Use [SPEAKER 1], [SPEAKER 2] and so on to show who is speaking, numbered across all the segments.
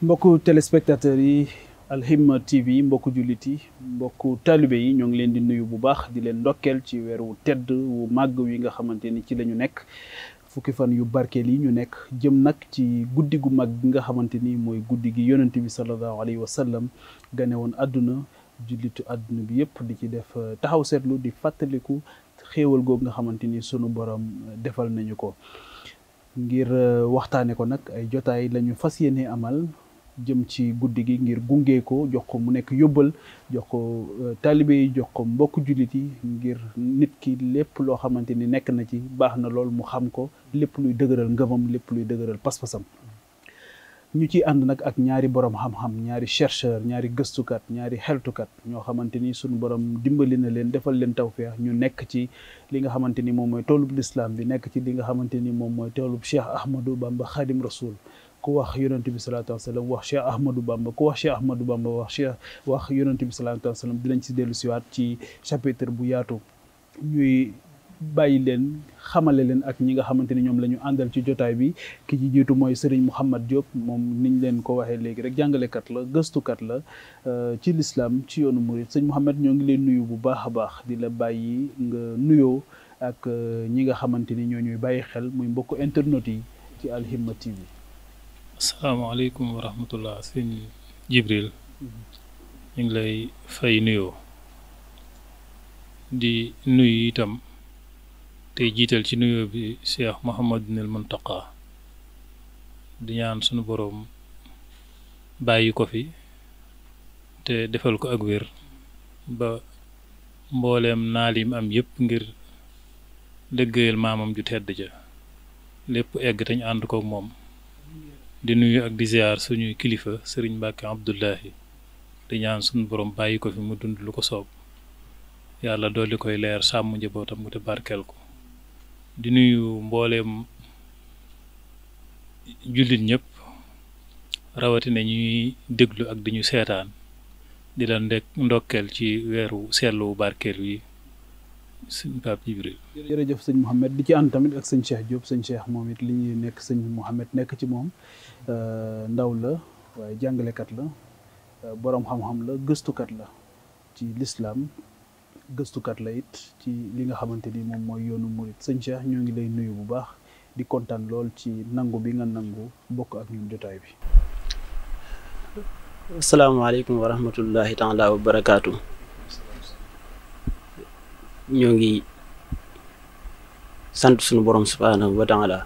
[SPEAKER 1] mbokku téléspectateurs yi Alhimma TV mbokku jullit yi mbokku taalibe yi ñoo ngi leen di nuyu bu baax di leen ndokkeel ci weer wu tedd wu màgg wi nga xamante ni ci la ñu nekk fukki fan yu barkeel yi ñu nekk jëm nag ci guddi gu mag gi nga xamante ni mooy guddi gi yonent bi sallallahu alayhi wa sallam gane woon àdduna jullitu àdduna bi yëpp di ci def taxaw seetlu di fàttaliku xéewal googu nga xamante ni sunu borom defal nañu ko ngir waxtaane ko nag ay jotaay la ñu fas yéene amal jëm ci guddi gi ngir gunge ko jox ko mu nekk yóbbal jox ko taalibe yi jox ko mbokk jullit yi ngir nit ki lépp loo xamante ni nekk na ci baax na lool mu xam ko lépp luy dëgëral ngëmam lépp luy dëgëral pas-pasam ñu ci ànd nag ak ñaari borom xam-xam ñaari chercheur ñaari gëstukat ñaari xeltukat ñoo xamante ni suñu borom dimbali na leen defal leen tawfeex ñu nekk ci li nga xamante ni moom mooy toolub lislaam bi nekk ci li nga xamante ni moom mooy toolub Cheikh Ahmadou Bamba Khadim Rasoul ku wax yonent bi salaatu wa salaam wax Cheikh Ahmadou Bamba ku wax Cheikh Ahmadou Bamba wax yonent bi salaatu wa salaam dinañ ci dellu siwaat ci chapitre bu yaatu ñuy bàyyi leen xamale leen ak ñi nga xamante ni ñoom la ñu àndal ci jotaay bi ki ci jiitu mooy Serigne Mouhamed Diop moom niñ leen ko waxee léegi rek jàngalekat la gëstukat la ci lislaam ci yoonu murid sëñ Mouhamed ñoo ngi leen nuyu bu baax a baax di la bàyyi nga nuyoo ak ñi nga xamante ni ñoo ñuy bàyyi xel muy mbokku internet yi ci Alhimma TV.
[SPEAKER 2] asalaamaaleykum wa rahmatullah sëñ Jibril ñu ngi lay fay nuyoo di nuyu itam tey jiital ci nuyoo bi Cheikh Mouhamadul Muntaqa di ñaan sunu boroom bàyyi ko fi te defal ko ak wér ba mbooleem naalim am yépp ngir dëggayal maamam ju tedd ja lépp egg te ñu ànd kook moom di nuyu ak di ziar suñuy kilifa sëriñ Mbàkke Abdullahi di ñaan sunu boroom bàyyi ko fi mu dund lu ko soob yàlla dolli koy leer sàmm njabootam mu te barkeel ko di nuyu mbooleem jullit ñëpp rawatina ñuy déglu ak di ñu seetaan di la ndokkeel ci weeru seetlu barkeel yi sëñ Pape Jibril.
[SPEAKER 1] jërëjëf sëñ Mouhamed di ci ànd tamit ak sëñ Cheikh Diop sëñ Cheikh moom it li ñuy nekk sëñ Mouhamed nekk ci moom ndaw la waaye jàngalekat la boroom xam-xam la gëstukat la ci lislaam gëstukat la it ci li nga xamante ni moom mooy yoonu murid sëñ Cheikh ñoo ngi lay nuyu bu baax di kontaan lool ci nangu bi nga nangu bokk ak ñun jotaay bi.
[SPEAKER 3] asalaamaaleykum wa rahmatullahi taala wa barakaatu. ñoo ngi sant sunu borom subhaanahu wa taala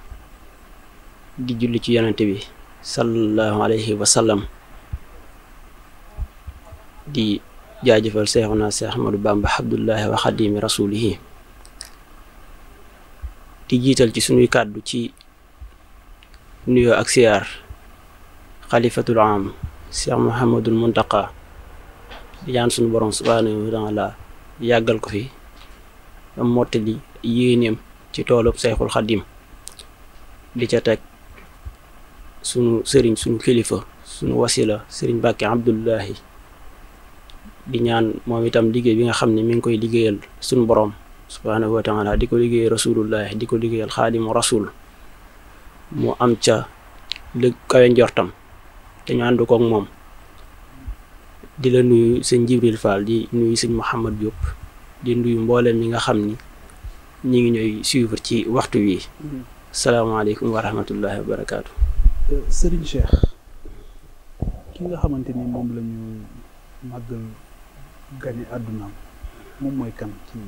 [SPEAKER 3] di julli ci yonente bi sallallahu alayhi wa sallam di jaajëfal Seexuna Seex Ahmadu Bamba Abdullahi wa Xadimi Rasulihi di jiital ci sunuy kàddu ci nuyoo ak siyaar xalifatul am Seex Muhammadul Muntaqa di ñaan sunu borom subhaanahu wa taala yàggal ko fi am mottali yéeneem ci toolub Seexul Xadim di ca teg sunu sëriñ sunu kilifa sunu wasila sëriñ Mbàkke Abdullahi di ñaan moom itam liggéey bi nga xam ne mi ngi koy liggéeyal suñu borom subhaanahu wa taala di ko liggéeyal rasulullah di ko liggéeyal xaadimu rasul mu am ca lu kawe njortam te ñu ànd koog moom di la nuyu sëñ Jibril Fall di nuyu sëñ Mouhamed Diop di nuyu mbooleem ñi nga xam ni ñi ngi ñooy suivre ci waxtu wi salaamaaleykum wa rahmatullahi wa barakaatu.
[SPEAKER 1] Sëriñ Cheikh ki nga xamante ni moom la ñu màggal gane àddunaam moom mooy kan ci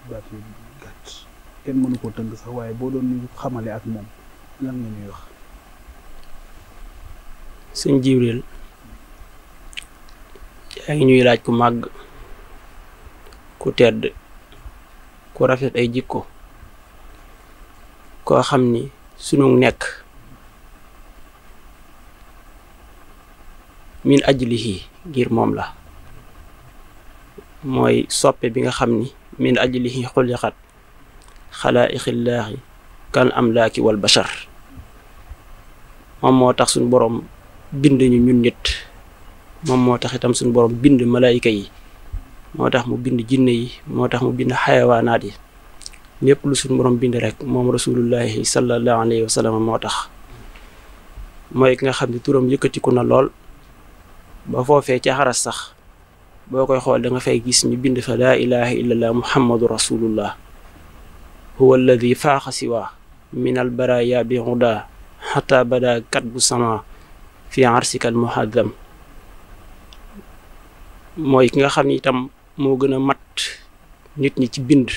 [SPEAKER 1] baat yu gàtt kenn mënu koo tënk sax waaye boo doon ñu xamale ak moom lan nga ñuy wax.
[SPEAKER 3] sëñ Jibril yaa ngi ñuy laaj ku màgg ku tedd ku rafet ay jikko koo xam ni sunu nekk min ajlihi ngir moom la mooy soppe bi nga xam ni min ajlihi xuliqat xalaa'iqillaahi kal amlaaki wal bashar moom moo tax suñu boroom bind ñu ñun nit moom moo tax itam suñu boroom bind malaayika yi moo tax mu bind jinne yi moo tax mu bind xayawaanaat yi lépp lu suñu boroom bind rek moom rasulullahi sallallahu alayhi wa sallam moo tax mooy ki nga xam ne turam yëkkatiku na lool ba foofee ca xaras sax boo koy xool da nga fay gis ñu bind fa laa ilaha illallah muhammadu rasulullah huwa alladi faaxa siwa min al baraya bi huda xata bada katbu sama fi arsikal muhaddam mooy ki nga xam ni itam moo gën a mat nit ñi ci bind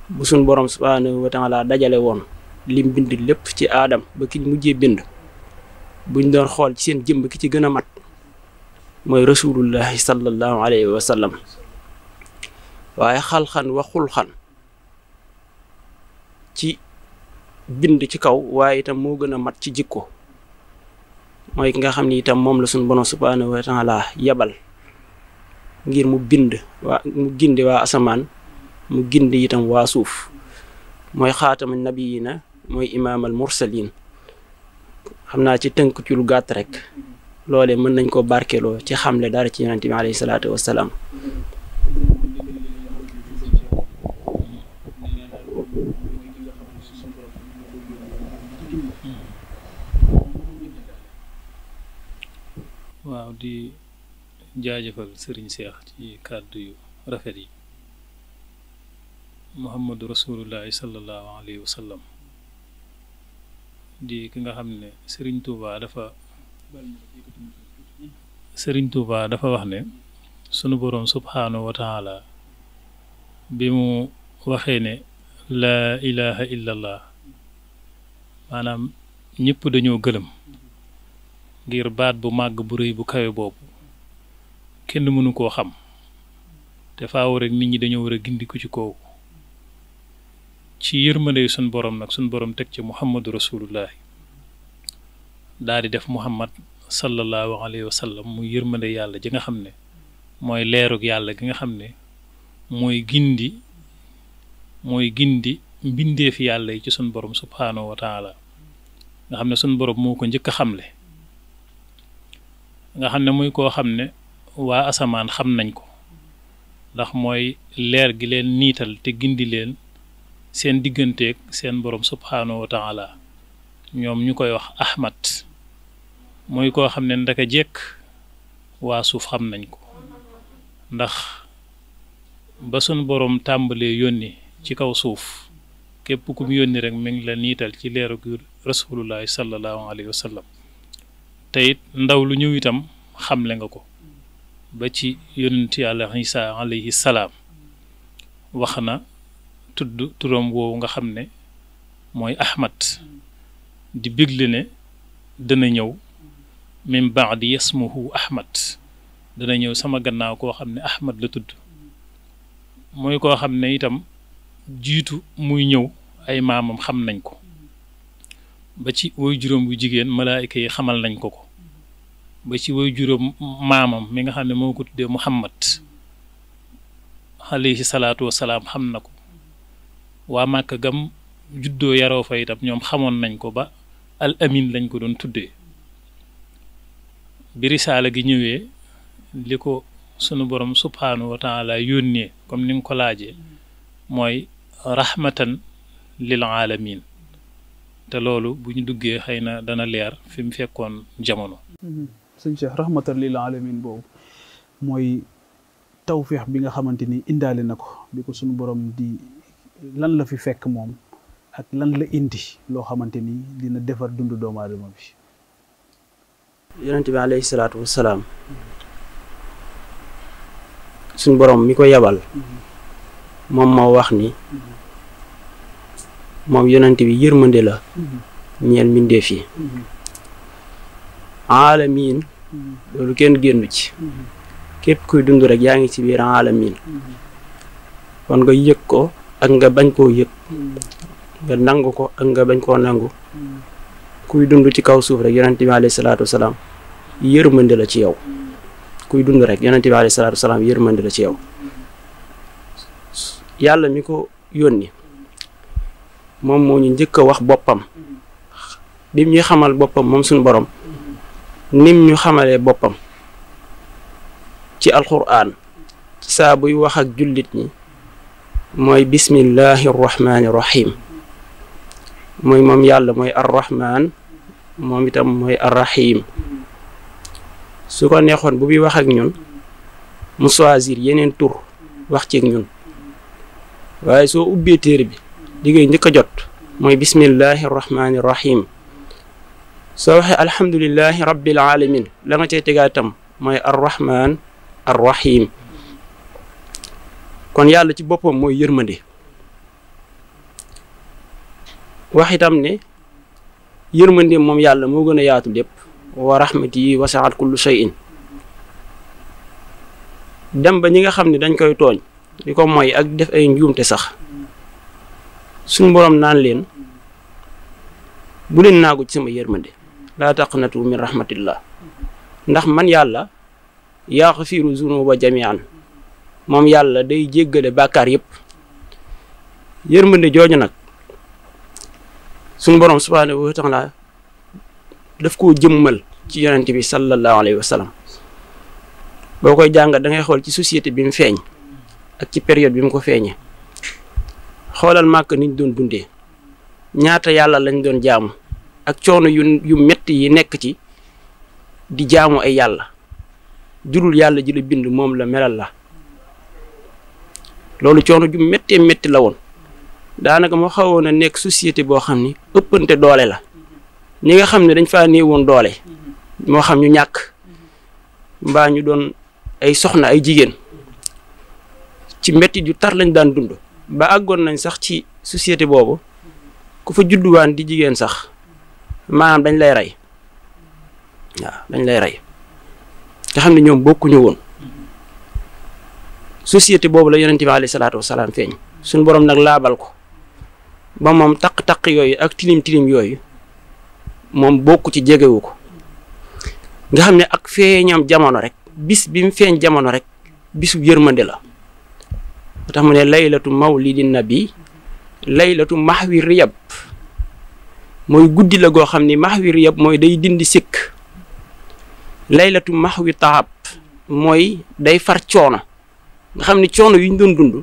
[SPEAKER 3] bu suñ borom subhanahu wa taala dajale woon lim bind lépp ci aadam ba ki mujjee bind buñ doon xool ci seen jëmb ki ci gën a mat mooy rasulullahi sallallahu alayhi wa sallam waaye xalxan wa xulxan ci bind ci kaw waaye itam moo gën a mat ci jikko mooy ki nga xam ni itam moom la suñ borom subhanahu wa taala yabal ngir mu bind mu gindi waa asamaan mu gindi itam waa suuf mooy xaatama nabiyina mooy imaamal mursalin xam naa ci tënk ci lu gàtt rek loolee mën nañ ko barkeloo ci xamle dara ci yonente bi alayhi salaatu wassalaam
[SPEAKER 2] waaw di jaajëfal sëriñ Seex ci kàddu yu rafet yi muhammadu rasulullahi sallallahu alayhi wa sallam di ki nga xam ne sëriñ Tuuba dafa wax ne sunu boroom subhaanahu wa taala bi mu waxee ne laa ilaha illallah maanaam ñëpp dañoo gëlëm ngir baat bu màgg bu rëy bu kawe boobu kenn mënu koo xam te faaw rek nit ñi dañoo war a gindiku ci kooku ci yërmande sun borom nag sun borom teg ci muhammadu rasulullahi daal di def muhammad sallallahu alayhi wa sallam muy yërmande yàlla ji nga xam ne mooy leerug yàlla gi nga xam ne mooy gindi mbindeefi yàlla yi ci sun borom subhaanahu wa taala nga xam ne sun borom moo ko njëkk a xamle nga xam ne muy koo xam ne waa asamaan xam nañ ko ndax mooy leer gi leen niital te gindi leen seen digganteeg seen borom subhaanahu wa taala ñoom ñu koy wax ahmad mooy koo xam ne ndaka jekk waa suuf xam nañ ko ndax ba sun borom tàmbalee yónni ci kaw suuf képp ku mu yónni rek mi ngi la niital ci leeru rasulullahi sallallahu alayhi wa sallam te it ndaw lu ñëw itam xamle nga ko ba ci yonent yàlla Isa alayhi salaam wax na tudd turam woowu nga xam ne mooy ahmad di bégle ne dana ñëw min baadi yasmuhu ahmad dana ñëw sama gannaaw koo xam ne ahmad la tudd mooy koo xam ne itam jiitu muy ñëw ay maamam xam nañ ko ba ci woy juróom bu jigéen malaayika yi xamal nañ ko ba ci woy juróom maamam mi nga xam ne moo ko tuddee muhammad alayhi salaatu wasalaam xam na ko waa Màkka gam juddoo yaroo fa itam ñoom xamoon nañ ko ba al amin lañ ko doon tuddee bi risaala gi ñëwee li ko sunu borom subhaanahu wa taala yónnee comme ni nga ko laajee mooy rahmatan lil alamin te loolu bu ñu duggee xëy na dana leer fi mu fekkoon jamono.
[SPEAKER 1] sëñ Cheikh rahmatan lil alamin boobu mooy tawféex bi nga xamante ni indaale na ko bi ko sunu borom di lan la fi fekk moom ak lan la indi loo xamante ni dina defar dundu doomu aadama bi.
[SPEAKER 3] yonent bi alayhi salaatu wassalaam suñ borom mi ko yabal moom moo wax ni moom yonent bi yërmande la ñeel mbindeef yi alamin loolu kenn génnu ci képp kuy dund rek yaa ngi ci biir alamin kon nga yëg ko ak nga bañ koo yëg nga nangu ko ak nga bañ koo nangu kuy dund ci kaw suuf rek yonent bi alayhi salaatu wasalaam yërmande la ci yow kuy dund rek yonent bi alayhi salaatu wasalaam yërmande la ci yow yàlla mi ko yónni moom moo ñu njëkk a wax boppam bim ñuy xamal boppam moom suñu borom nim ñu xamalee boppam ci alquran ci saa buy wax ak jullit ñi mooy bismillahi rahmaani rahim mooy moom yàlla mooy ar-rahman moom itam mooy ar-rahim su ko neexoon bu muy wax ak ñun mu choisir yeneen tur wax ci ak ñun waaye soo ubbee téere bi li ngay njëkk a jot mooy bismillahi rahmani rahim soo waxee alhamdulillahi rabbil alamin la nga cay tegaa itam mooy ar-rahman ar-rahim kon yàlla ci boppam mooy yërmande wax itam ne yërmande moom yàlla moo gën a yaatu lépp wa rahmati wasi'at kullu shay'in dem ba ñi nga xam ne dañ koy tooñ di ko mooy ak def ay njuumte sax suñ boroom naan leen bu leen naagu ci sama yërmande laa taqnatu min rahmatillah ndax man yàlla yaxfiru zunuba jamian moom yàlla day jéggale bàkkaar yépp yërmande jooju nag suñ boroom subhaanahu wa taala daf koo jëmmal ci yonent bi sallallahu alayhi wa sallam boo koy jàngat da ngay xool ci société bi mu feeñ ak ci période bi mu ko feeñee xoolal màkk niñ doon dundee ñaata yàlla lañ doon jaamu ak coono yu metti yi nekk ci di jaamu ay yàlla jurul yàlla ji la bind moom la melal la loolu coono ju méttee métti la woon daanaka moo xawoon a nekk société boo xam ni ëppante doole la ñi nga xam ne dañ faa néewoon doole moo xam ñu ñàkk mbaa ñu doon ay soxna ay jigéen ci métti ju tar lañ daan dund ba àggoon nañ sax ci société boobu ku fa judduwaan di jigéen sax maanaam dañ lay rey waaw dañ lay rey nga xam ne ñoom bokkuñu woon société boobu la yonent bi alayhi salaatu wasalaam feeñ suñu borom nag laabal ko ba moom taq-taq yooyu ak tilim-tilim yooyu moom bokku ci jegewu ko nga xam ne ak feeñam jamono rek bis bi mu feeñ jamono rek bisu yërmande la moo tax mu ne laylatu mawlidin nabi laylatu mahwi riyab mooy guddi la goo xam ni mahwi riyab mooy day dindi sikk laylatu mahwi taab mooy day far coono nga xam ni coono yu ñu doon dund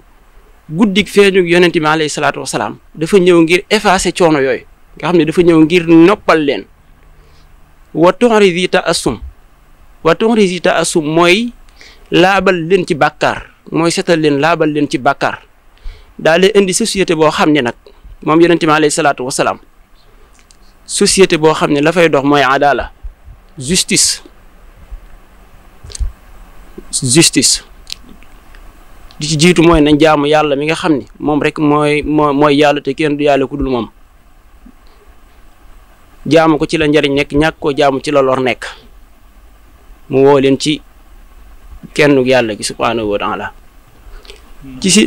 [SPEAKER 3] guddik feeñu yonent bi alayhi salaatu wasalaam dafa ñëw ngir effacer coono yooyu nga xam ne dafa ñëw ngir noppal leen wa tu'rizi ta'assum mooy laabal leen ci bàkkaar mooy setal leen laabal leen ci bàkkaar daa leen indi société boo xam ne nag moom yonent bi alayhi salaatu wasalaam société boo xam ne la fay dox mooy adala justice di ci jiitu mooy nañ jaamu yàlla mi nga xam ne moom rek mooy yàlla te kenn du yàlla ku dul moom jaamu ko ci la njariñ nekk ñàkk koo jaamu ci la lor nekk mu woo leen ci kenn yàlla gi subhaanahu wa taala ci si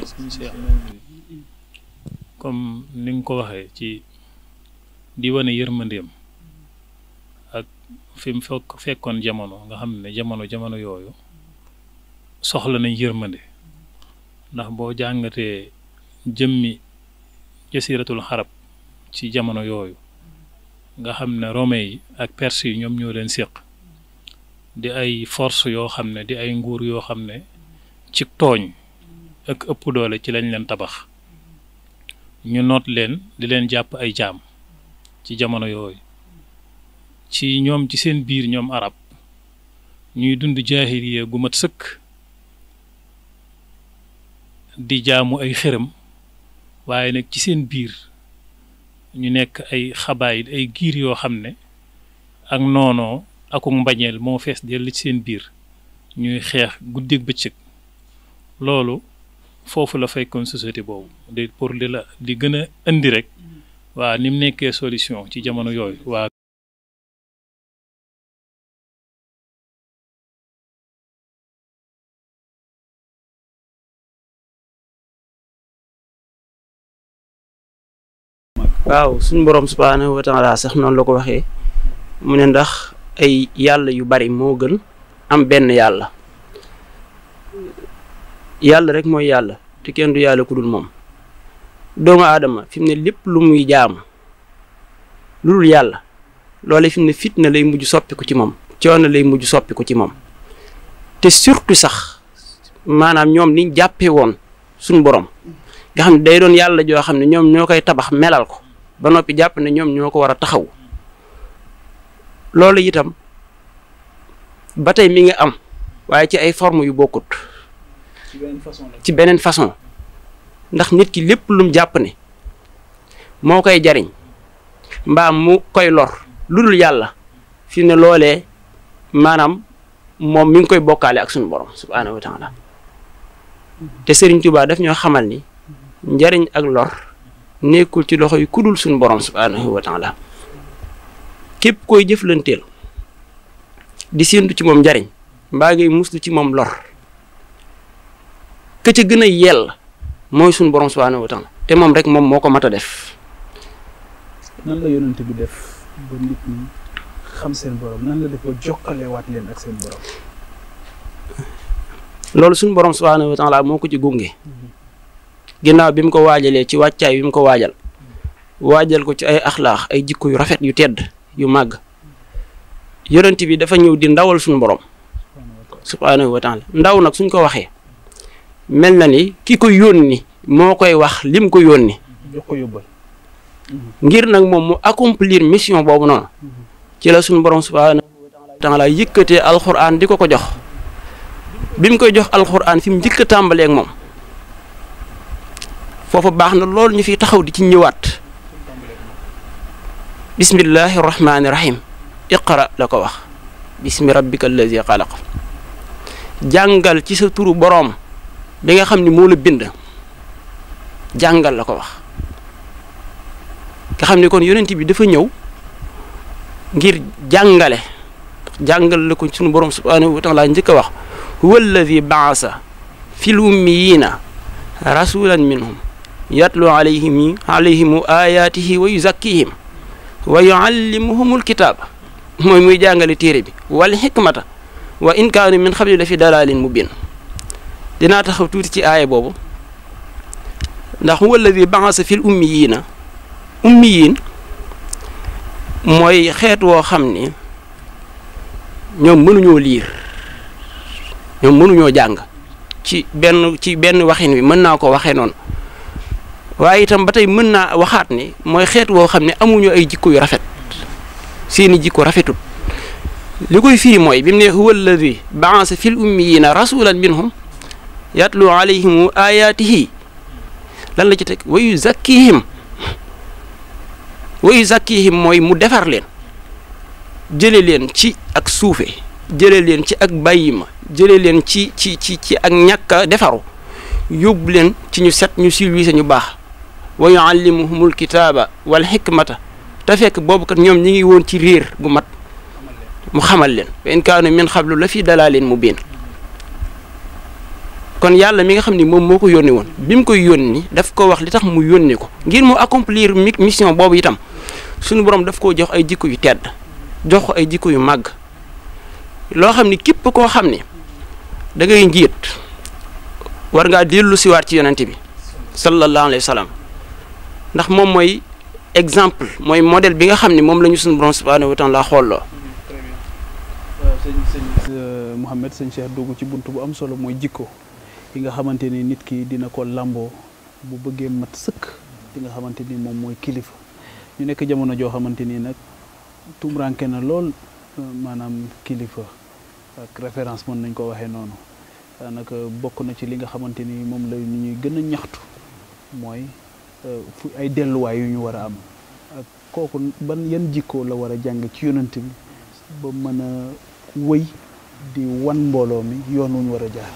[SPEAKER 2] comme ni nga ko waxee ci di wane yërmandeem ak fi mu fekkoon jamono nga xam ne jamono yooyu soxla nañ yërmande ndax boo jàngatee jëmmi jasiratul xarab ci jamono yooyu nga xam ne Romain yi ak Perse yi ñoom ñoo leen séq di ay force yoo xam ne di ay nguur yoo xam ne ci tooñ ak ëpp doole ci lañ leen tabax ñu noot leen di leen jàpp ay jaam ci jamono yooyu ci ñoom ci seen biir ñoom arab ñuy dund jaahiliya gu mat sëkk di jaamu ay xërëm waaye nag ci seen biir ñu nekk ay xabaayit ay giir yoo xam ne ak noonoo akuk mbañeel moo fees dell ci seen biir ñuy xeex guddeeg bëccëg loolu foofu la fekkoon société boobu de pour di gën a indi rek waa ni mu nekkee solution ci jamono yooyu waa
[SPEAKER 3] waaw suñu borom subhaanahu wa taala sax noonu la ko waxee mu ne ndax ay yàlla yu bari moo gën am benn yàlla rek mooy yàlla te kenn du yàlla ku dul moom doomu aadama fi mu ne lépp lu muy jaamu lu dul yàlla loole fi mu ne fitna lay mujj soppi ko ci moom coono lay mujj soppi ko ci moom te surtout sax maanaam ñoom niñ jàppee woon suñu borom nga xam ne day doon yàlla joo xam ne ñoom ñoo koy tabax melal ko ba noppi jàpp ne ñoom ñoo ko war a taxaw loolu itam ba tey mi ngi am waaye ci ay forme yu bokkut ci beneen façon ndax nit ki lépp lum jàpp ne moo koy jariñ mbaa mu koy lor lu dul yàlla fi ne loolee maanaam moom mi ngi koy bokkaale ak suñu borom subhaanahu wa taala te Sëriñ Tuubaa daf ñoo xamal ni njariñ ak lor nekkul ci loxo yi kudul suñu borom subhaanahu wa taala képp koy jëflanteel di séentu ci moom njariñ mbaa ngay muslu ci moom lor ka ca gën a yell mooy suñu borom subhaanahu wa taala te moom rek moom moo ko mat a def.
[SPEAKER 1] nan la yonent bi def ba nit ñi xam seen borom nan la def ba jokkale waat leen ak seen borom.
[SPEAKER 3] loolu suñu borom subhaanahu wa taala moo ko ci gunge ginnaaw bi mu ko waajalee ci wàccaay bi mu ko waajal ko ci ay axlaax ay jikko yu rafet yu tedd yu màgg yonent bi dafa ñëw di ndawal suñu borom subhaanahu wa taala ndaw nag suñ ko waxee mel na ni ki ko yónni moo koy wax lim ko yónni
[SPEAKER 1] jox ko yóbbal
[SPEAKER 3] ngir nag moom mu accomplir mission boobu noonu ci la suñu borom subhaanahu wa taala yëkkatee alxuraan di ko jox bi mu koy jox alxuraan fi mu njëkk a tàmbalee ak moom foofu baax na loolu ñu fi taxaw di ci ñëwaat bismillahi rahmaani rahim iqra la ko wax bismi rabbika allazi xalaq jàngal ci sa turu boroom bi nga xam ni moo la bind jàngal la ko wax nga xam ni kon yonent bi dafa ñëw ngir jàngale la ko sunu boroom subhaanahu wa taala njëkk a wax huwa alladi baasa fil ummiyina rasulan minhum yatlu alayhim ayatihi wa yuzakkihim wa yuallimuhumul kitaaba mooy muy jàngale téere bi wal xikmata wa in kaanu min xabli la fi dalaalin mubin dinaa taxaw tuuti ci aaya boobu ndax huwa alladi baasa fil ummiyiin mooy xeet woo xam ni ñoom mënuñoo liir ñoom mënuñoo jàng ci benn waxin wi mën naa ko waxee noonu waaye itam ba tey mën naa waxaat ni mooy xeet woo xam ne amuñu ay jikko yu rafet seeni jikko rafetut li koy firi mooy bi mu ne huwa alladi baasa fil ummiyina rasulan minhum yatlu alayhim ayatihi lan la ci teg wa yuzakkihim mooy mu defar leen jële leen ci ak suufe jële leen ci ak bàyyima jële leen ci ak ñàkk a defaru yóbbu leen ci ñu set ñu silwiise ñu baax wa yuallimuhumul kitaaba wal xikmata te fekk boobu kat ñoom ñi ngi woon ci réer gu mat mu xamal leen wa in kaanu min xablu la fi dalaalin mubiin kon yàlla mi nga xam ni moom moo ko yónni woon bi mu koy yónni daf ko wax li tax mu yónni ko ngir mu accomplir mission boobu itam suñu borom daf koo jox ay jikko yu tedd jox ko ay jikko yu màgg loo xam ni képp koo xam ni da ngay njiit war ngaa dellu siwaat ci yonent bi sallallahu alayhi wa sallam ndax moom mooy exemple mooy modèle bi nga xam ni moom la ñu suñu borom subhanahu wa taala xooloo.
[SPEAKER 1] sëñ Mouhamed sëñ Cheikh dugg ci bunt bu am solo mooy jikko yi nga xamante ni nit ki dina ko lamboo bu bëggee mat sëkk di nga xamante ni moom mooy kilifa ñu nekk jamono joo xamante ni nag tumranke na lool maanaam kilifa ak référence mën nañ ko waxee noonu daanaka bokk na ci li nga xamante ni moom la ñuy gën a ñaxtu mooy fu ay delluwaay yu ñu war a am ak kooku yan jikko la war a jàng ci yonent bi ba mën a wëy di wan mbooloo mi yoon wu ñu war a jaar.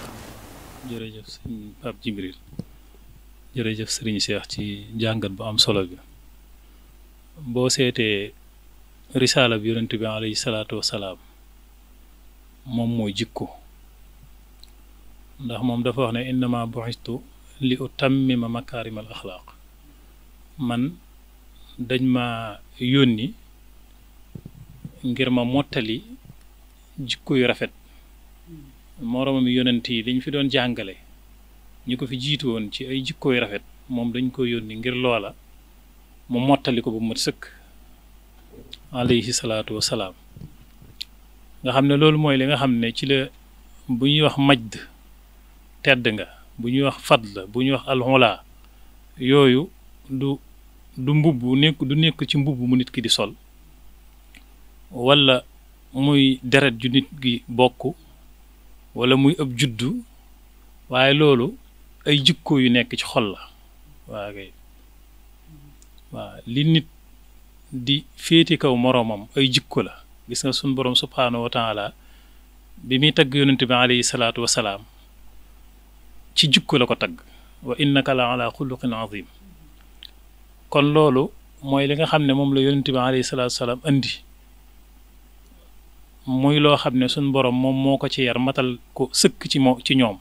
[SPEAKER 2] jërëjëf sëñ Pape Djibril jërëjëf sëriñ Cheikh ci jàngat bu am solo bi boo seetee risaala bi yonent bi alayhi salaatu wasalaam moom mooy jikko ndax moom dafa wax ne innama bu'istu li utammima makaarimal axlaaq man dañ ma yónni ngir ma mottali jikko yu rafet moroomam yonent yi dañ fi doon jàngale ñi ko fi jiitu woon ci ay jikko yu rafet moom dañ ko yónni ngir loola mu mottali ko bu mat sëkk alayhi salaatu wasalaam nga xam ne loolu mooy li nga xam ne ci la bu ñuy wax majd tedd nga bu ñuy wax fadl bu ñuy wax alxula yooyu du du nekk ci mbubb mu nit ki di sol wala muy deret ju nit gi bokk wala muy ab juddu waaye loolu ay jikko yu nekk ci xol la waa kay waaw li nit di féeti kaw moroomam ay jikko la gis nga suñ boroom subhaanahu wa taala bi muy tagg yonent bi alayhi salaatu wasalaam ci jikko la ko tagg wa innaka la ala xuluqin azim kon loolu mooy li nga xam ne moom la yonent bi alayhi salaatu wasalaam andi muy loo xam ne suñ boroom moom moo ko ci yar matal ko sëkk ci ñoom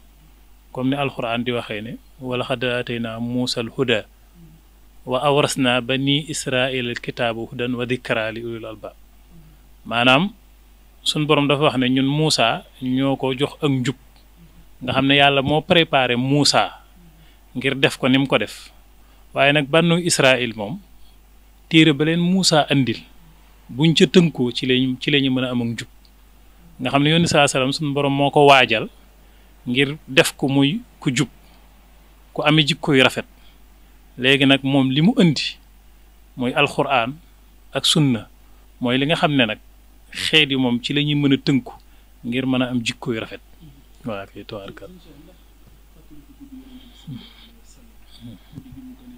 [SPEAKER 2] comme ni alquran di waxee ne wala xad atayna muusa al huda wa awrasna bani israil al kitaabu hudan wa dikra li ulil albaab maanaam suñ boroom dafa wax ne ñun Muusa ñoo ko jox ak njub nga xam ne yàlla moo préparé Muusa ngir def ko ni mu ko def waaye nag bannu Israil moom téere ba leen Muusa andil buñ ca tënkoo ci lañu mën a am ak njub nga xam ne yónni saa salaam suñ boroom moo ko waajal ngir def ko muy ku jub ku amee jikko yu rafet léegi nag moom li mu indi mooy alxuraan ak sunna mooy li nga xam ne nag xeet yi moom ci la ñuy mën a tënku ngir mën a am jikko yu rafet waa kay tubaarkal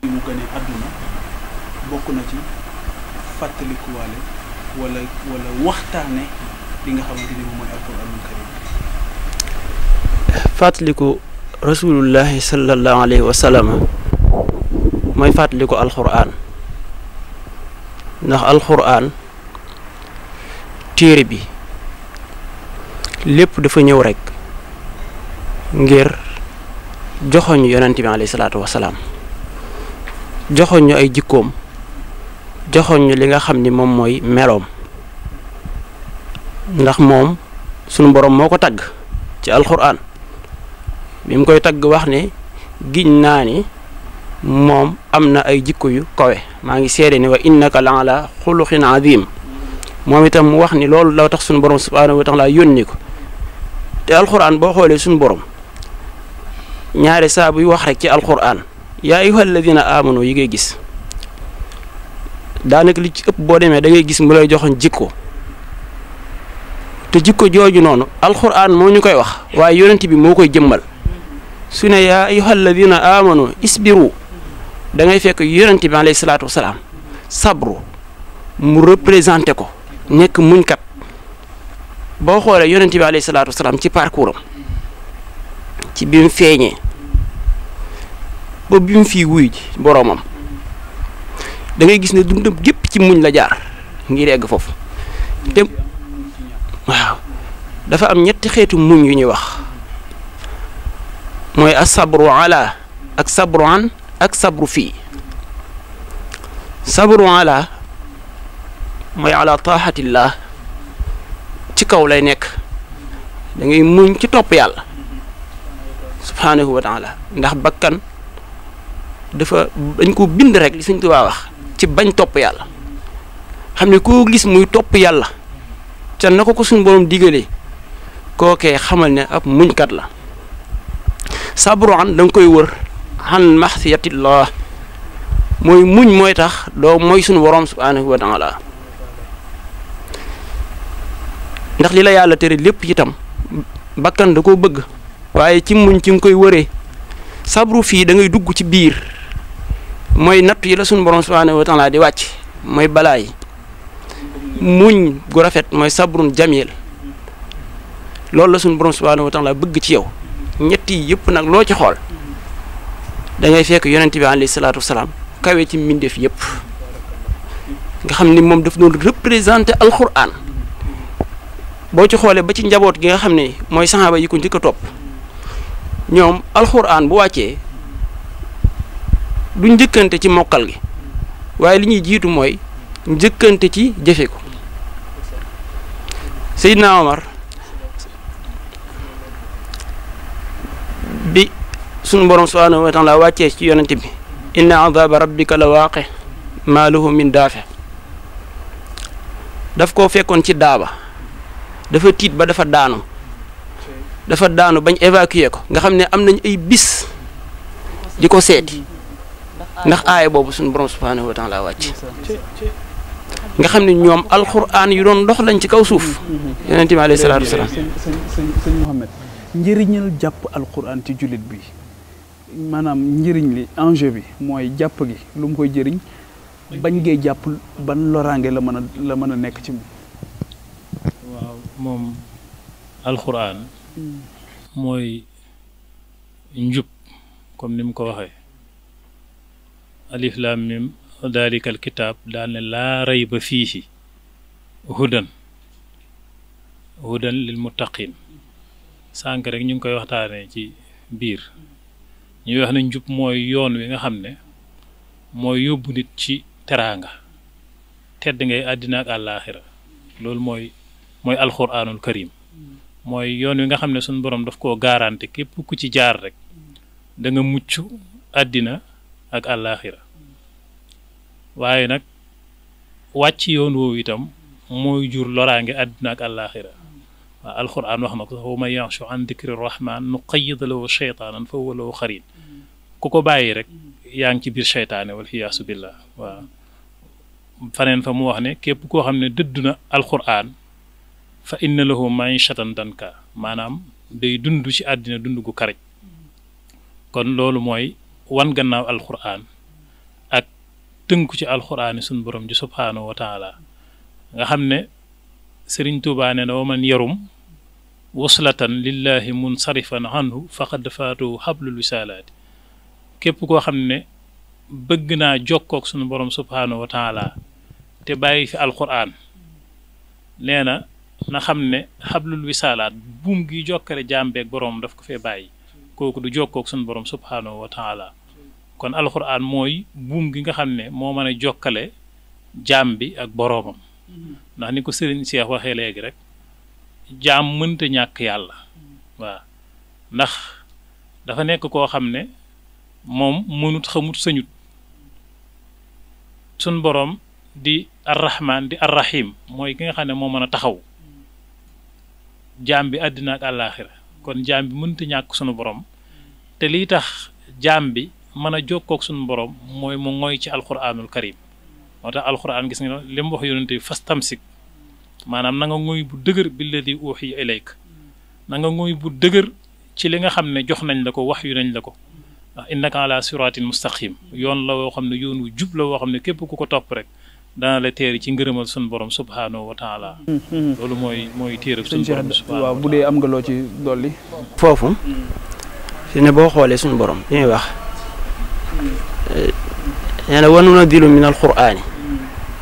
[SPEAKER 1] mu gane àdduna bokk na ci fàttalikuwaale wala waxtaane li nga xamante ni moom mooy alxuraanul karim
[SPEAKER 3] fàttaliku rasulullahi sallallahu alayhi wa sallam mooy fàttaliku alxuraan ndax alxuraan téere bi lépp dafa ñëw rek ngir joxoñ yonent bi alayhi salaatu wasalaam joxoñ ñu ay jikkoom joxoñ ñu li nga xam ni moom mooy meloom ndax moom sunu boroom moo ko tagg ci alxuraan bi mu koy tagg wax ne giñ naa ni moom am na ay jikko yu kawe maa ngi seede ni wa innaka la ala xuluqin azim moom itam mu wax ni loolu la tax suñu borom subhaanahu wa taala yónni ko te alxuraan boo xoolee suñu borom ñaari saa buy wax rek ci alxuraan yaa ayyuha alladina amanu yi ngay gis daanaka li ci ëpp boo demee da ngay gis mu lay joxoon jikko te jikko jooju noonu alxuraan moo ñu koy wax waaye yonent bi moo koy jëmmal su ne yaa ayyuha alladina amanu isbiru da ngay fekk yonent bi alayhi salaatu wasalaam sabru mu représenté ko nekk muñkat boo xoolee yonent bi alayhi salaatu wasalaam ci parcours am ci bi mu feeñee ba bi mu fii wuy ji boroomam da ngay gis ne dundam gépp ci muñ la jaar ngir egg foofu te waaw dafa am ñetti xeetu muñ yu ñuy wax mooy asabru ala ak sabru an ak sabru fii sabru ala mooy ala taaxatillah ci kaw lay nekk da ngay muñ ci topp yàlla subhaanahu wa taala ndax bakkan dañ ko bind rek li Sëñ Tuubaa wax ci bañ topp yàlla xam ne koo gis muy topp yàlla ca na ko suñu borom digalee kookee xamal ne ab muñkat la sabru an da nga koy wër an maxsiyatillah mooy muñ mooy tax doo mooy suñu borom subhaanahu wa taala ndax li la yàlla tere lépp itam bakkan da koo bëgg waaye ci muñ ci nga koy wëree sabru fii da ngay dugg ci biir mooy nattu yi la suñu borom subhaanahu wa taala di wàcc mooy balaa yi muñ gu rafet mooy sabrun jamil loolu la suñu borom subhaanahu wa taala bëgg ci yow ñett yi yëpp nag loo ci xool da ngay fekk yonent bi alayhi salaatu wasalaam kawe ci mbindeef yëpp nga xam ni moom daf doon représenté alxuraan boo ci xoolee ba ci njaboot gi nga xam ne mooy saxaaba yi ko njëkk a topp ñoom alxuraan bu wàccee du njëkkante ci mokkal gi waaye li ñuy jiitu mooy njëkkante ci jëfe ko Seydina Omar bi sunu borom subhaanahu wa taala wàccee ci yonente bi inna azaba rabbika la waaqe maa lahu min daafe daf koo fekkoon ci daaba dafa tiit ba dafa daanu bañ évacuer ko nga xam ne am nañ ay bis di ko seeti ndax aaya boobu suñu borom subhaanahu wa taala wàcc nga xam ne ñoom alxuraan yu doon dox lañ ci kaw suuf yonent bi alayhi salaatu wasalaam.
[SPEAKER 1] sëñ Mouhamed njëriñal jàpp alxuraan ci jullit bi maanaam njëriñ li enjeu bi mooy jàpp gi lu mu koy jëriñ bañ ngee jàpp ban loraange la mën a nekk ci moom.
[SPEAKER 2] waaw moom alxuraan mooy njub comme ni mu ko waxee alif lam mim daalikal kitaab daal ne laa rayba fiihi hudan lil muttaqin sànq rek ñu ngi koy waxtaanee ci biir ñuy wax ne njub mooy yoon wi nga xam ne mooy yóbbu nit ci teraanga tedd ngay àddina ak àllaaxira loolu mooy alxuraanul karim mooy yoon wi nga xam ne suñu borom daf koo garanti képp ku ci jaar rek da nga mucc àddina ak àllaaxira waaye nag wàcc yoon woowu itam mooy jur loraange àddina ak àllaaxira waaw alxuraan wax na ko sax wa man yaxshu an dikri rahman nuqayyid lahu shaytaanan fa huwa lahu xarin ku ko bàyyi rek yaa ngi ci biir seytaane wal xiyaasu billah waaw faneen fa mu wax ne képp koo xam ne dëddu na alxuraan fa inna lahu maishatan danka maanaam day dund ci àddina dund gu karaj kon loolu mooy wan gannaaw alxuraan ak tënku ci alxuraan yi suñu borom ji subhaanahu wa taala nga xam ne Sëriñ Tuubaa ne na wa man yarum waslatan lillahi munsarifan anhu faqad faatu hablul wisaalaati képp koo xam ne bëgg naa jokkook suñu borom subhaanahu wa taala te bàyyi fi alxuraan nee na xam ne hablul wisaalaat buum gi jokkale jaam beeg borom daf ko fee bàyyi kooku du jokkook suñu borom subhaanahu wa taala kon alxuraan mooy buum gi nga xam ne moo mën a jokkale jaam bi ak boroomam ndax ni ko sëriñ Cheikh waxee léegi rek jaam mënta ñàkk yàlla waaw ndax dafa nekk koo xam ne moom mënut xamut sañut suñ boroom di arrahman di arrahim mooy ki nga xam ne moo mën a taxaw jaam bi àddina ak àllaaxira kon jaam bi mënta ñàkk sunu borom te lii tax jaam bi mën a jokkook sunu borom mooy mu ngoy ci alquranul karim moo tax alquran gis nga li mu wax yonente bi fastamsik maanaam na nga ngoy bu dëgër billadi uxiya ilayk na nga ngoy bu dëgër ci li nga xam ne jox nañ la ko wax yu nañ la ko ndax innaka ala siratin mustaqim yoon la woo xam ne yoon wu jub la woo xam ne képp ku ko topp rek dana la teeri ci ngërëmal sun borom subhaanahu wa taala loolu mooy téerab sun borom subhaanahu
[SPEAKER 1] waaw bu dee am nga loo ci dolli
[SPEAKER 3] foofu fi ne boo xoolee suñu borom li ñuy wax nee na wa nunazzilu min alqur'ani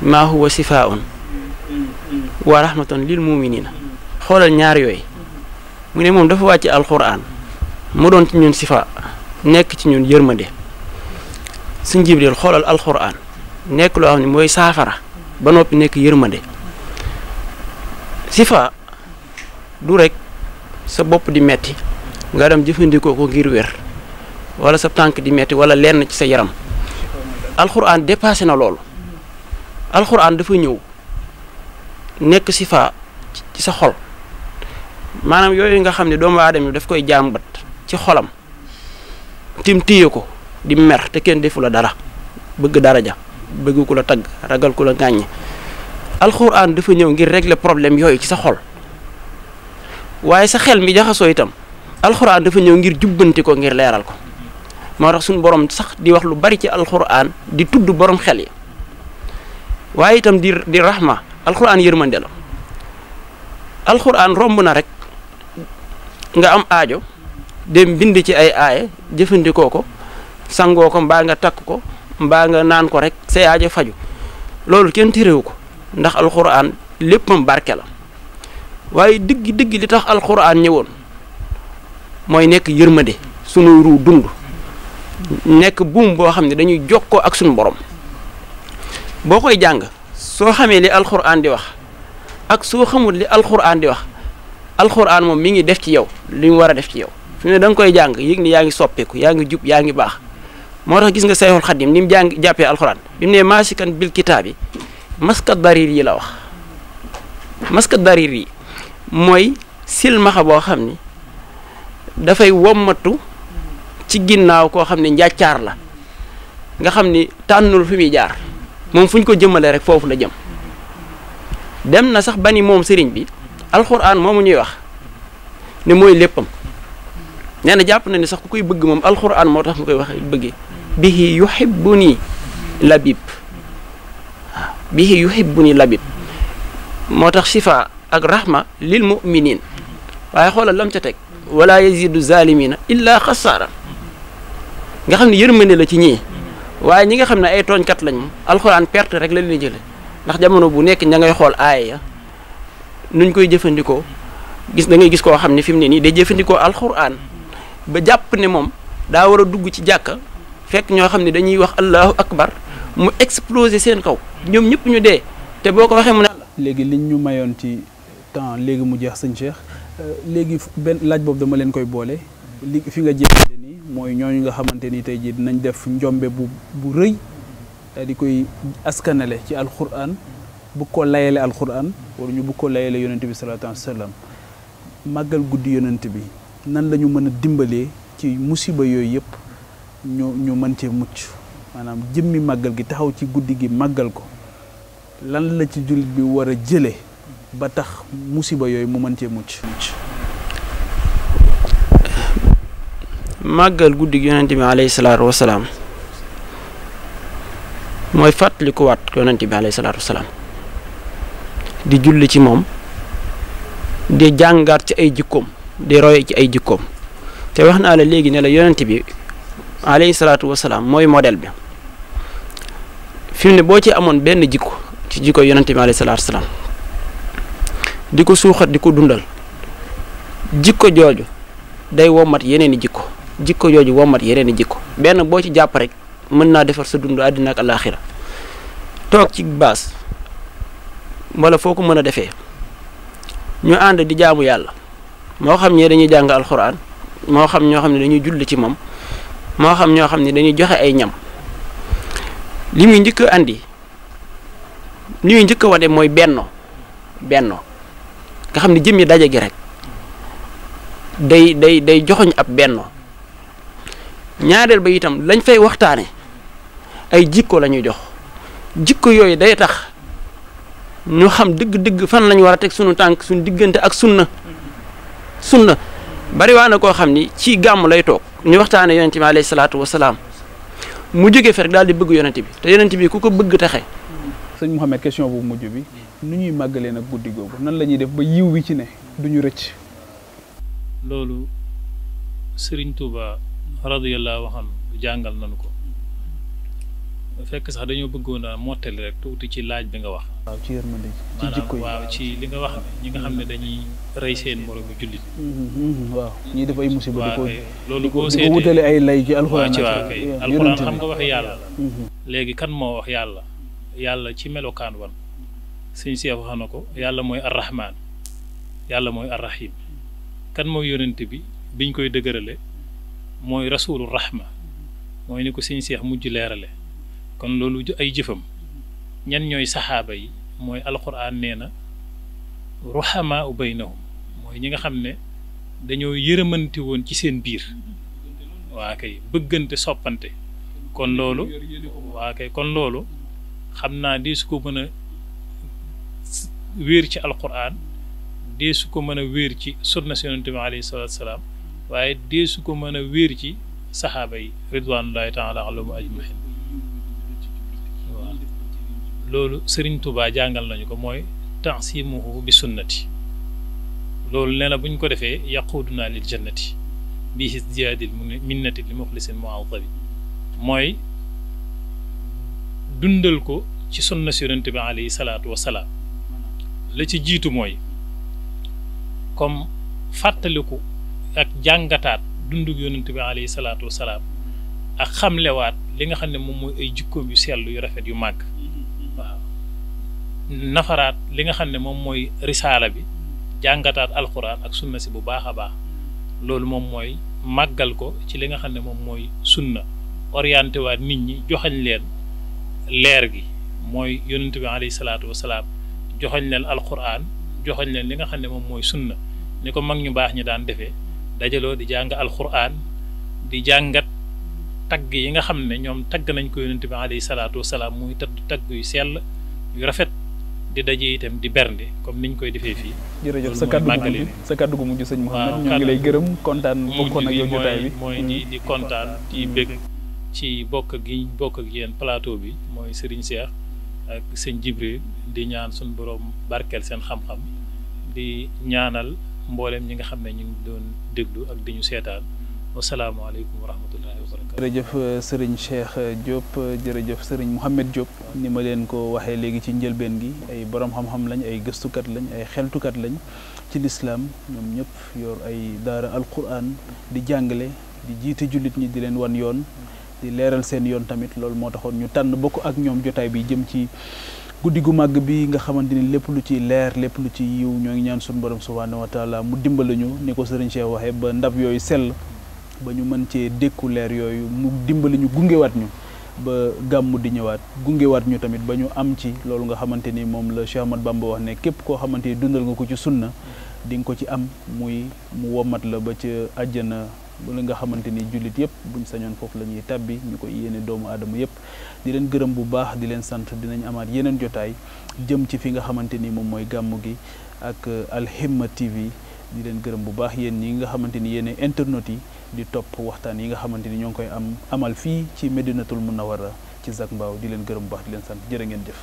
[SPEAKER 3] maa huwa sifaa'un wa rahmatan lil muminina xoolal ñaar yooyu mu ne moom dafa wàcc alqur'an mu doon ci ñun sifa nekk ci ñun yërmande suñ Jibril xoolal alqur'an nekk loo xam ne mooy saafara ba noppi nekk yërmande sifa du rek sa bopp di metti nga dem jëfandikoo ko ngir wér wala sa tànk di metti wala lenn ci sa yaram alxuraan dépassé na loolu alxuraan dafa ñëw nekk sifa ci sa xol maanaam yooyu nga xam ne doomu aadama daf koy jàmbat ci xolam tim téye ko di mer te kenn defu la dara bëgg daraja bëgg ku la tagg ragal ku la ŋàññ alxuraan dafa ñëw ngir régler problème yooyu ci sa xol waaye sa xel mi jaxasoo itam alxuraan dafa ñëw ngir jubbanti ko ngir leeral ko moo tax suñu borom sax di wax lu bari ci alxuraan di tudd borom xel yi waaye itam di rahma alxuraan yërmande la alxuraan romb na rek nga am aajo dem bind ci ay aaye jëfandikoo ko sangoo ko mbaa nga takk ko mbaa nga naan ko rek say aajo faju loolu kenn téréwu ko ndax alxuraan léppam barke la waaye dëgg li tax alxuraan ñëwoon mooy nekk yërmande sunu ruu dund nekk buum boo xam ne dañuy jokkoo ak sunu borom boo koy jàng soo xamee li alxuraan di wax ak soo xamul li alxuraan di wax alxuraan moom mi ngi def ci yow li mu war a def ci yow fi ne da nga koy jàng yëg ni yaa ngi soppeeku yaa ngi jub yaa ngi baax moo tax gis nga Sayxul Xadim ni mu jàppee alxuraan bi mu ne maasikan bil kitaabi maskat darir yi la wax maskat darir yi mooy silmaxa boo xam ni dafay wommatu ci ginnaaw koo xam ne njàccaar la nga xam ni tànnul fi muy jaar moom fu ñu ko jëmale rek foofu la jëm dem na sax ba ni moom sëriñ bi alxuraan moomu ñuy wax ne mooy léppam nee na jàpp na ni sax ku koy bëgg moom alxuraan moo tax nga koy wax bëggee bihi yuhibbuni labib waaw bihi yuhibbuni labib moo tax shifa ak rahma lil muminin waaye xoolal lam ca teg wala yazidu zalimina illa xasaara nga xam ne yërmande la ci ñii waaye ñi nga xam ne ay tooñkat lañ moom alxuraan perte rek la leen jële ndax jamono bu nekk ña ngay xool aaya ya nuñ koy jëfandikoo da ngay gis koo xam ne fi mu ne nii day jëfandikoo alxuraan ba jàpp ne moom daa war a dugg ci jàkka fekk ñoo xam ne dañuy wax allahu akbar mu exploser seen kaw ñoom ñëpp ñu dee te boo ko waxee mu ne
[SPEAKER 1] léegi liñ ñu mayoon ci temps léegi mu jeex sëñ Cheikh léegi benn laaj boobu dama leen koy boole li fi nga jeexale nii mooy ñooñu nga xamante ni tey jii dinañ def njombe bu rëy di koy askanale ci alquran bu ko layale alquran wala ñu bu ko layale yonent bi sallallahu alayhi wa sallam màggal guddi yonent bi nan la ñu mën a dimbalee ci musiba yooyu yëpp ñu mën cee mucc maanaam jëmmi màggal gi taxaw ci guddi gi màggal ko lan la ci jullit bi war a jëlee ba tax musiba yooyu mu mën cee mucc.
[SPEAKER 3] màggal guddi gi yonent bi alayhi salaatu wasalaam mooy fàttalikuwaat yonent bi alayhi salaatu wasalaam di julli ci moom di jàngaat ci ay jikkoom di roy ci ay jikkoom te wax naa la léegi ne la yonent bi alayhi salaatu wasalaam mooy modèle bi fi mu ne boo ci amoon benn jikko ci jikko yonent bi alayhi salaatu wasalaam di ko suuxat di ko dundal jikko jooju day wommat yeneen i jikko jooju wommat yeneen i jikko benn boo ci jàpp rek mën naa defar sa dund àddina ak alaaxira toog ci baas wala foo ko mën a defee ñu ànd di jaamu yàlla moo xam ñee dañuy jàng alxuraan moo xam ñoo xam ne dañuy julli ci moom moo xam ñoo xam ne dañuy joxe ay ñam li muy njëkk a andi li muy njëkk a wane mooy bennoo nga xam ne jëmmi daje gi rek day joxoñ ab bennoo ñaareel ba itam lañ fay waxtaane ay jikko la ñuy jox jikko yooyu day tax ñu xam dëgg-dëgg fan lañ war a teg sunu tànk suñu diggante ak sunna bari waa na koo xam ni ci gàmm lay toog ñu waxtaane yonent bi alayhi salaatu wasalaam mu jógee fi rek daal di bëgg yonent bi te yonent bi ku ko bëgg taxe.
[SPEAKER 1] sëñ Mouhamed question bu mujj bi nu ñuy màggalee nag guddi googu nan la ñuy def ba yiw wi ci ne duñu rëcc.
[SPEAKER 2] loolu Serigne Touba radiyallahu anhu jàngal nañu ko fekk sax dañoo bëggoon a mottali rek tuuti ci laaj bi nga wax.
[SPEAKER 1] waaw ci yërmande ci jikko yi
[SPEAKER 2] waaw ci li nga wax ne ñi nga xam ne dañuy rey seen moromu jullit.
[SPEAKER 1] waaw ñuy def ay musiba.
[SPEAKER 2] loolu boo seetee
[SPEAKER 1] di ko wutale ay lay ci alxuraan.
[SPEAKER 2] waaw kay alxuraan xam nga wax yàlla la. léegi kan moo wax yàlla yàlla ci melokaan wan suñ seex wax na ko yàlla mooy arrahman yàlla mooy arrahim kan mooy yonent bi biñ koy dëgërale mooy rasulu rahma mooy ni ko suñ seex mujj leerale kon loolu ay jëfam ñan ñooy saxaaba yi mooy alquran nee na ruhamaa u baynahum mooy ñi nga xam ne dañoo yërëmanti woon ci seen biir waa kay bëggante soppante kon loolu waa kay kon loolu xam naa dee su ko mën a wéer ci alquran dee su ko mën a wéer ci sunna si yonent bi alayhi salaatu salaam waaye dee su ko mën a wéer ci saxaaba yi ridwanullahi taala alayhim ajmahin waaw loolu Sëriñ Tuubaa jàngal nañu ko mooy tansimuhu bi sunnati loolu nee na bu ñu ko defee yaquduna lil jannati bi isdiyaadil minnati li muxlisin mu'azzabi mooy dundal ko ci sunna si yonent bi alayhi salaatu wasalaam la ci jiitu mooy comme fàttaliku ak jàngataat dundug yonent bi alayhi salaatu wasalaam ak xamlewaat li nga xam ne moom mooy ay jikkoom yu sell yu rafet yu màgg waaw nafaraat li nga xam ne moom mooy risaala bi jàngataat alxuraan ak sunna si bu baax a baax loolu moom mooy màggal ko ci li nga xam ne moom mooy sunna orienté waat nit ñi joxañ leen leer gi mooy yonent bi alayhi salaatu wasalaam joxañ leen alxuraan joxañ leen li nga xam ne moom mooy sunna ni ko mag ñu baax ñi daan defee dajaloo di jàng alxuraan di jàngat tagg yi nga xam ne ñoom tagg nañ ko yonent bi alayhi salaatu wasalaam muy tagg yu sell yu rafet di daje itam di bernde comme niñ koy defee fii.
[SPEAKER 1] jërëjëf sa kaddu gu mujj sëñ Mouhamed ñoo ngi lay gërëm kontaan bokkoon ak yow jotaay bi
[SPEAKER 2] mooy di kontaan ci bëgg ci bokk ak yéen plateau bi mooy Serigne Cheikh ak sëñ Jibril di ñaan suñu borom barkeel seen xam-xam di ñaanal mboolem ñi nga xam ne ñu ngi doon déglu ak di ñu seetaan wasalaamaaleykum wa rahmatullahi wa barakatu.
[SPEAKER 1] jërëjëf Serigne Cheikh Diop jërëjëf Serigne Mouhamed Diop ni ma leen ko waxee léegi ci njëlbeen gi ay borom xam-xam lañ ay gëstukat lañ ay xeltukat lañ ci lislaam ñoom ñëpp yor ay daara alquran di jàngale di jiite jullit ñi di leen wan yoon di leeral seen yoon tamit loolu moo taxoon ñu tànn bokk ak ñoom jotaay bi jëm ci guddi gu màgg bi nga xamante ni lépp lu ci leer lépp lu ci yiw ñoo ngi ñaan suñu borom subhanahu wa taala mu dimbali ñu ni ko Serigne Cheikh waxee ba ndab yooyu sell ba ñu mën cee dékku leer yooyu mu dimbali ñu gungewaat ñu ba gàmmu di ñëwaat gungewaat ñu tamit ba ñu am ci loolu nga xamante ni moom la Cheikh Ahmad Bamba wax ne képp koo xamante ni dundal nga ko ci sunna di nga ko ci am muy mu womat la ba ca àjjana li nga xamante ni jullit yëpp buñ sañoon foofu la ñuy tàbbi ñu ko yéene doomu aadama yëpp di leen gërëm bu baax di leen sant dinañ amaat yeneen jotaay jëm ci fi nga xamante ni moom mooy gàmmu gi ak Al-Himma TV di leen gërëm bu baax yéen ñi nga xamante ni yéene internet yi di topp waxtaan yi nga xamante ni ñoo ngi koy amal fii ci Medinatul Munawwara ci Zac Mbao di leen gërëm bu baax di leen sant jërë ngeen jëf.